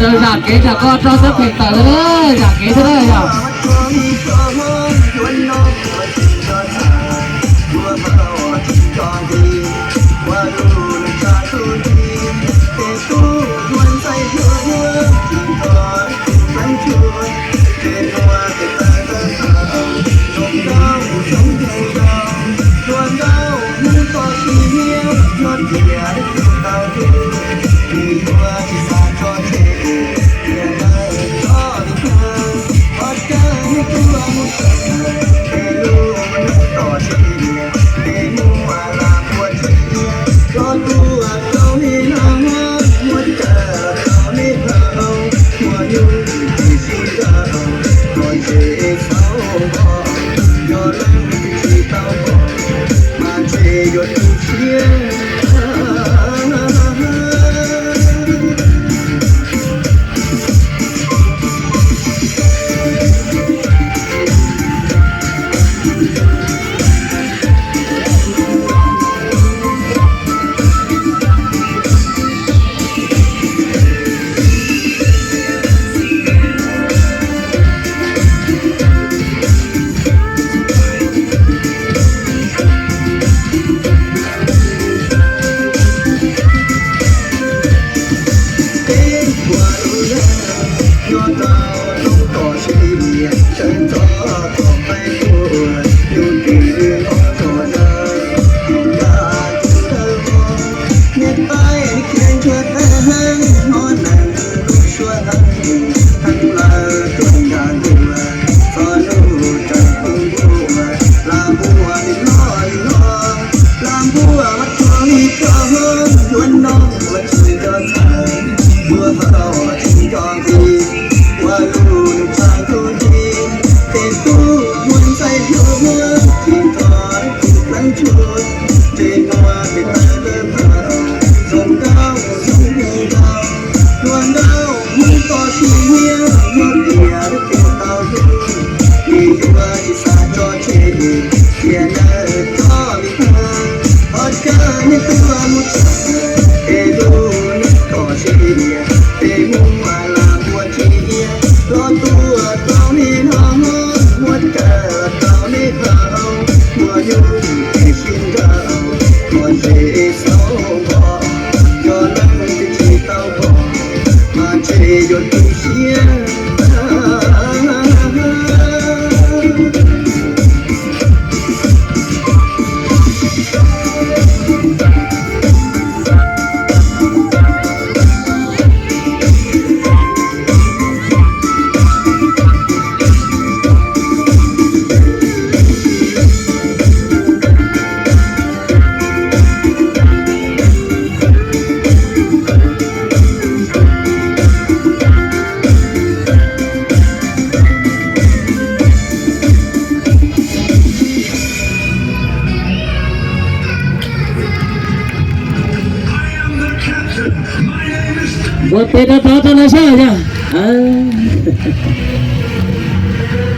Zam kev zam koj rau xab phem tawm lawm, zam kev thiab yog. Ua peb rov rov rau lawv saib yog.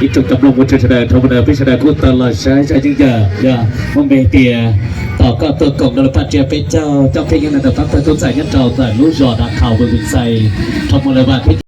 Ib tsoom cov mloog mov tshwm sawv daws, thov mus peb sawv daws kuj tau los saib zaj yeeb yam yog muaj npe tias Tos koj tuaj koom rau lawv paj ria peb caug coj peb nyob ntawm tau pab tawg tub ntxhais nyob rau ntawm lub zos Dav Khau, Vwm Xais, thov mus lawv vam thiab